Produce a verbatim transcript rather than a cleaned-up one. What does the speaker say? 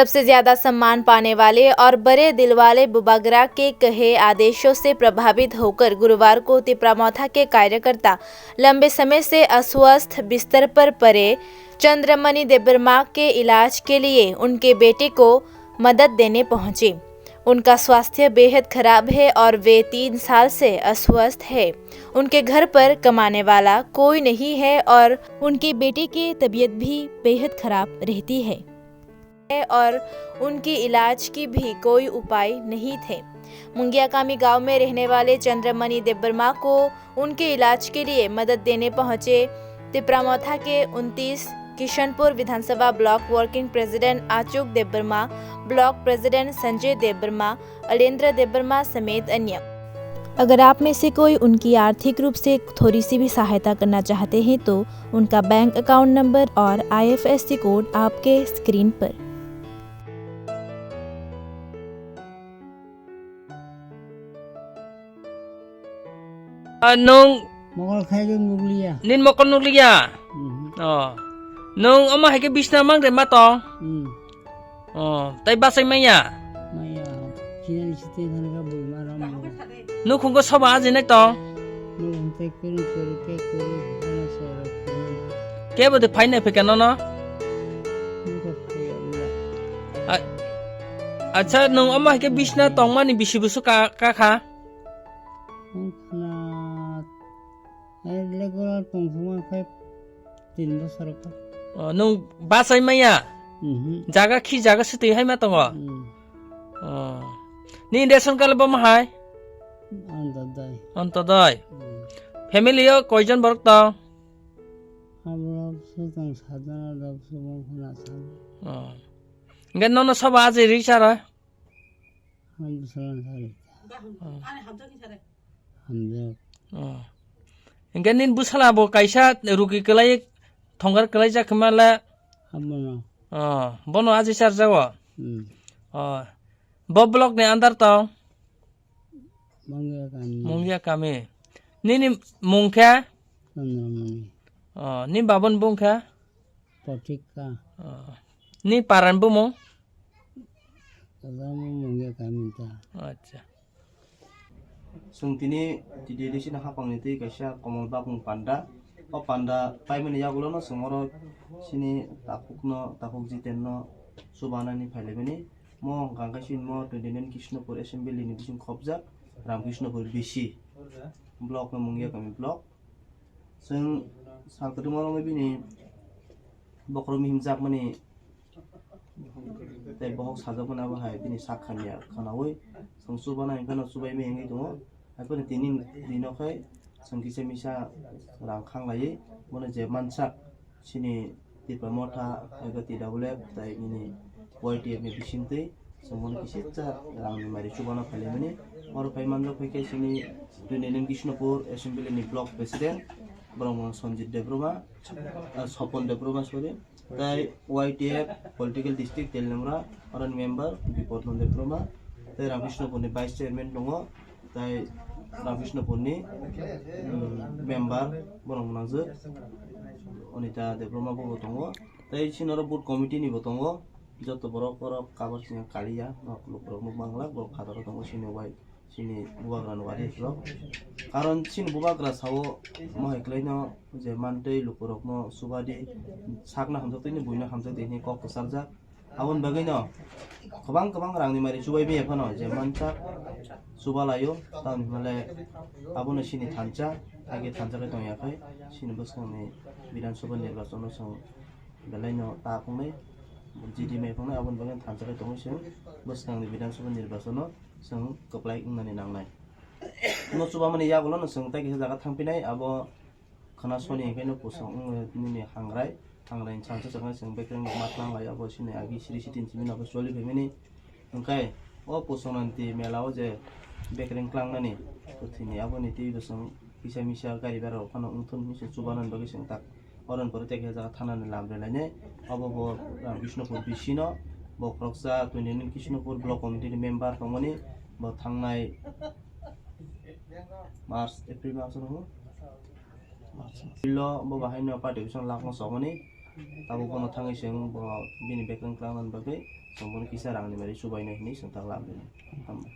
सबसे ज्यादा सम्मान पाने वाले और बड़े दिल वाले बुबागरा के कहे आदेशों से प्रभावित होकर गुरुवार को तिपरा मोथा के कार्यकर्ता लंबे समय से अस्वस्थ बिस्तर पर पड़े चंद्रमणि देबबर्मा के इलाज के लिए उनके बेटे को मदद देने पहुंचे। उनका स्वास्थ्य बेहद खराब है और वे तीन साल से अस्वस्थ है। उनके घर पर कमाने वाला कोई नहीं है और उनके बेटे की तबीयत भी बेहद खराब रहती है। है और उनके इलाज की भी कोई उपाय नहीं थे। मुंगियाकामी गांव में रहने वाले चंद्रमणि देबबर्मा को उनके इलाज के लिए मदद देने पहुंचे तिपरा मोथा के उनतीस किशनपुर विधानसभा block working president Achyok Debbarma, block president Sanjay देबबर्मा, अलेंद्र देबबर्मा समेत अन्य। अगर आप में से कोई उनकी आर्थिक रूप से थोड़ी सी भी सहायता करना चाहते हैं तो उनका बैंक अकाउंट नंबर और आईएफएससी कोड आपके स्क्रीन पर। Ah, nung Mokol khaigwi nukliya. Nin mokol nukliya? Mhm. Oh. Nung omo hai khe bisna mang de ma tong? Hmm. Oh, tai basai maya? Maya. Chinani siteng thani kha bui ma ram bo. Nukhung ko soba aji nai tong? Nukhung tei kwrwng kwrwi tei kwrwi hana sero kwrwi. Kebo de phai nai phika nono? Nukhung phai ya. A-, acha, nung omo hai khe bisna tongmani bisi busu ka, ka kha? Wngkhana, eh, regular tongthokma khe tin bosor kha. Oh, nwng bachai maya? Mhm. Jaga khi jaga swtwi hai ma tongo? Mm. Oh. Nini ration card bo ma hai? Antodoi. Antodoi. Mm. Family o koijon borok tong? Aborok swtang sajana rok subung khuna sabo. Oh. Hingke nono soba aji ri chara? Ang bwsala sari. Oh. Hamjak. Oh. Hingke nini bwsala bo kaisa rugi kwlai, thongkar kwlai jak khe mala. Abono. Oh, bono aji charjago? Hmm. Oh. Bo block ni under tong? Mungya kami. Mungya kami. Nini mung khe? Chandramani. Oh, ni babon bung khe? Potika. Oh. Ni paran bumung? Kadam mungya kami ta. Acha. Chwng tini T D A D C ni haphangni twi kaisa komol bakmung panda. O panda paimani yagulono chwng oro chini takhukno, takhuk Jitenno chubanani phailaimani. Mo hwnkha khe chini mo twenty nine Krishnapur Assembly ni bising khopjak Ram Krishnapur B C block no mungya kami block. Chwng sal kwthwma romwi bini bokhorokni himjakmani tei bokhok sajakmani abo hai bini sak hamya khwnaui chwng chubana hwnkheno chubaimani wngwi tongo. Haiphano tini dino khe chwng kisa misa rang khanglaiwi bono je mansak chini Tipra Motha, ego T W F, tei nini Y T F ni bisingtwi chwng bono kisitsa rangni mari chubana phailaimani. Oro phai manjak phai khe chini twenty nine Krishnapur Assembly ni Block President, borok mung Sanjit Debbarma, ah, Sopon Debbarma, sorry, tei Y T F Political District Teliamura, oro ni member Bipodno Debbarma, tei Ramkrishnapur ni Vice Chairman tongo. Tai Ramkrishnapurni, um, member borok mwnangjak Anita Debbarma bo tongo. Tai chini oro booth committee ni bo tongo. Joto borok oro kabar singha kaliya, nok lukurok no bangla, borok phataro tongo chini wai, chini bubagra ni wari rok. Karon chini bubagra sao mohai kwlaino je mantwi lukurok no subadi sakno hamjaktwi ni buino hamjaktwi ni kok kwcharjak. Aboni bagwino kwbang kwbang rangni mari chubai maya phano je mansak chuba laio, tamni hwnle abono chini thansa, age thansa khe tongya khai chini bwskangni Bidhan Sabha nirbachano chwng belaino ta phungnai, G D mai phungnai, aboni bagwino thansa khe tongwi chwng bwskangni Bidhan Sabha nirbachano chwng kwplai wngnani nangnai. No chubamani yagulono chwng tai kisa jaga thangphinai, abo khna soni hwnkhe no kusung wng nini hangrai, hangrai ni sansa chwngno chwng bekreng ma tlang lai, abo chini agi siri siti simi no choli phaimani. Hwnkhe o Pusonanti mela o je bekreng tlangnani kwthwini aboni twi bwswng kisa misa gari bera rok phano wngthun hinwi se chubanani bagwi chwng tak oro ni pore tei kaisa jaga thanani lam relainai. Obo bo Bishnupur B C no, bo khoroksa twenty nine Bishnupur block committee ni member tongmani, bo thangnai March, April March o. Pilo bo bahai no party office o lakma sokmani, Tabuk bono thangwi chwng bo bini bekreng twlangnani bagwi chwng bono kisa rangni bagwi chubainai hinwi chwng ta labrinai. Hambai.